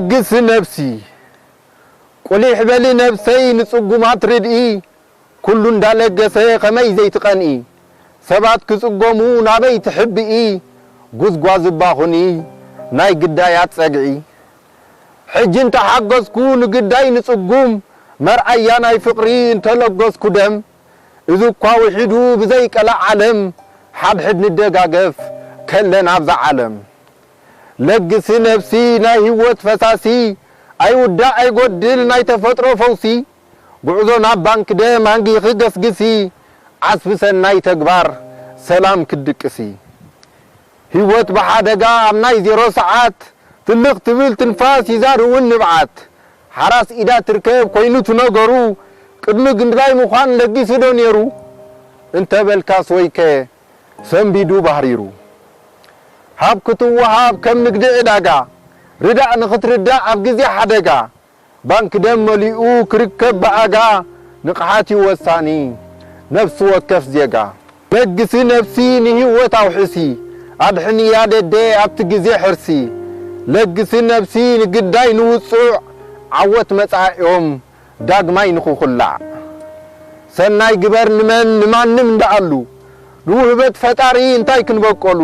ግሲ ነብሲ፣ ቁሊሕ በሊ ነብሰይ ንጽጉማት ርድኢ፣ ኩሉ እንዳለገሰ ከመይ ዘይትቐንኢ፣ ሰባት ክጽገሙ ናበይ ትሕብኢ፣ ጉዝጓዝ እባ ኩኒ ናይ ግዳያት ጸግዒ። ሕጂ እንተሓገዝኩ ንግዳይ ንጽጉም፣ መርኣያ ናይ ፍቕሪ እንተለገስኩ ደም፣ እዚ እኳ ውሒዱ ብዘይቀላዕ ዓለም፣ ሓድሕድ ንደጋገፍ ከለን ኣብዛ ዓለም። ለግሲ ነብሲ ናይ ህይወት ፈሳሲ፣ ኣይውዳእ ኣይጎድል ናይ ተፈጥሮ ፈውሲ፣ ጉዕዞ ናብ ባንክ ደም ኣንጊኺ ገስግሲ፣ ዓስቢ ሰናይ ተግባር ሰላም ክትድቅሲ። ህይወት ብሓደጋ ኣብ ናይ ዜሮ ሰዓት፣ ትልኽ ትብል ትንፋስ ሒዛ እውን ንብዓት። ሓራስ ኢዳ ትርከብ ኮይኑ እቲ ነገሩ፣ ቅድሚ ግንዳይ ምዃን ለጊሱ ዶ ነይሩ? እንተበልካስ ወይከ ሰንቢዱ ባህሪሩ። ሃብ ክትወሃብ ከም ንግዲ ዕዳጋ፣ ርዳእ ንኽትርዳእ ኣብ ግዜ ሓደጋ። ባንክ ደም መሊኡ ክርከብ ብኣጋ፣ ንቕሓት እዩ ወሳኒ ነፍሲ ወከፍ ዜጋ። ለግሲ ነብሲ ንህይወት ኣውሕሲ፣ ኣድሕንያ ደደ ኣብቲ ግዜ ሕርሲ። ለግሲ ነብሲ ንግዳይ ንውጹዕ፣ ዓወት መጻኢኦም ዳግማይ ንኽኹላዕ። ሰናይ ግበር ንመን ንማንም እንዳኣሉ፣ ንውህበት ፈጣሪ እንታይ ክንበቀሉ?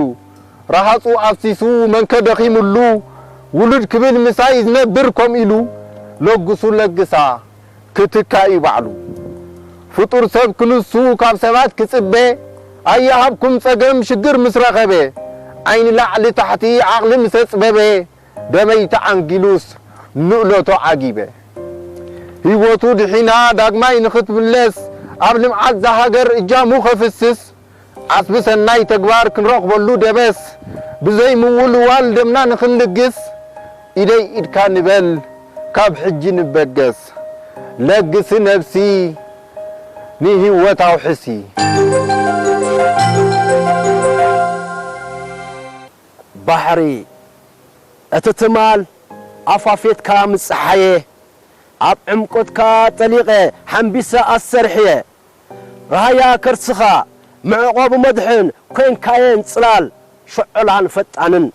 ረሃጹ ኣፍሲሱ መንከ ደኺሙሉ፣ ውሉድ ክብል ምሳይ ዝነብር ከምኡ ኢሉ፣ ለግሱ ለግሳ ክትካ እዩ ባዕሉ። ፍጡር ሰብ ክንሱ ካብ ሰባት ክጽበ፣ ኣየሃብኩም ጸገም ሽግር ምስ ረኸበ፣ ዓይኒ ላዕሊ ታሕቲ ዓቕሊ ምስ ኣጽበበ፣ ደመይ ተዓንጊሉስ ንእለቶ ዓጊበ። ህይወቱ ድሒና ዳግማይ ንኽትምለስ፣ ኣብ ልምዓት እዛ ሃገር እጃሙ ከፍስስ፣ ዓስቢ ሰናይ ተግባር ክንረኽበሉ ደበስ፣ ብዘይ ምውልዋል ደምና ንኽንልግስ፣ ኢደይ ኢድካ ንበል ካብ ሕጂ ንበገስ። ለግሲ ነብሲ ንህይወት ኣውሕሲ። ባሕሪ፣ እቲ ትማል ኣፋፌትካ ምስ ጸሓየ፣ ኣብ ዕምቆትካ ጠሊቐ ሓምቢሰ ኣሰርሕየ። ረሃያ ከርስኻ መዕቆቢ መድሕን ኮይንካየን ጽላል ሸዖላን ፈጣንን።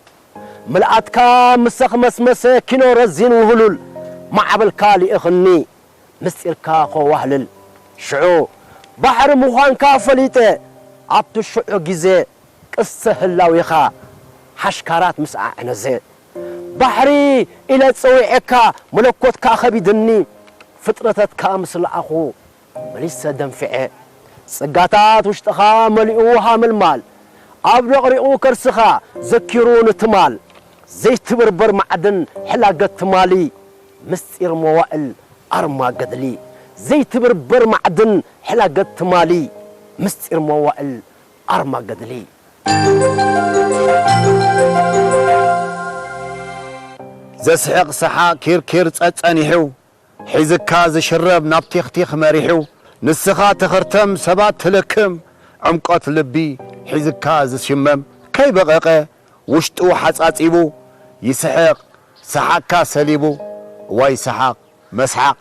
ምልኣትካ ምስ ኣኽመስመሰ ኪኖ ረዚን ውህሉል፣ ማዕበልካ ልኢኽኒ ምስጢርካ ከዋህልል። ሽዑ ባሕሪ ምዃንካ ፈሊጠ ኣብቲ ሽዑ ግዜ ቅስተ ህላዌኻ ሓሽካራት ምስ ኣዕነዘ። ባሕሪ ኢለ ጸዊዐካ መለኮትካ ከቢድኒ፣ ፍጥረታትካ ምስ ለኣኹ መሊሰ ደንፊዐ። ጸጋታት ውሽጥኻ መሊኡ ሃመልማል፣ ኣብ ደቕሪቑ ከርስኻ ዘኪሩ ንትማል። ዘይትብርበር ማዕድን ሕላገት ትማሊ፣ ምስጢር መዋእል ኣርማ ገድሊ። ዘይትብርበር ማዕድን ሕላገት ትማሊ፣ ምስጢር መዋእል ኣርማ ገድሊ። ዘስሕቕ ሰሓቕ ኪርኪር ጸጸኒሑ፣ ሒዝካ ዝሽረብ ናብ ቲኽቲኽ መሪሑ፣ ንስኻ ተኸርተም ሰባት ትልክም፣ ዕምቆት ልቢ ሒዝካ ዝሽመም፣ ከይበቐቐ ውሽጡ ሓጻጺቡ፣ ይስሕቕ ሰሓቕካ ሰሊቡ፣ ዋይ ሰሓቕ መስሓቕ።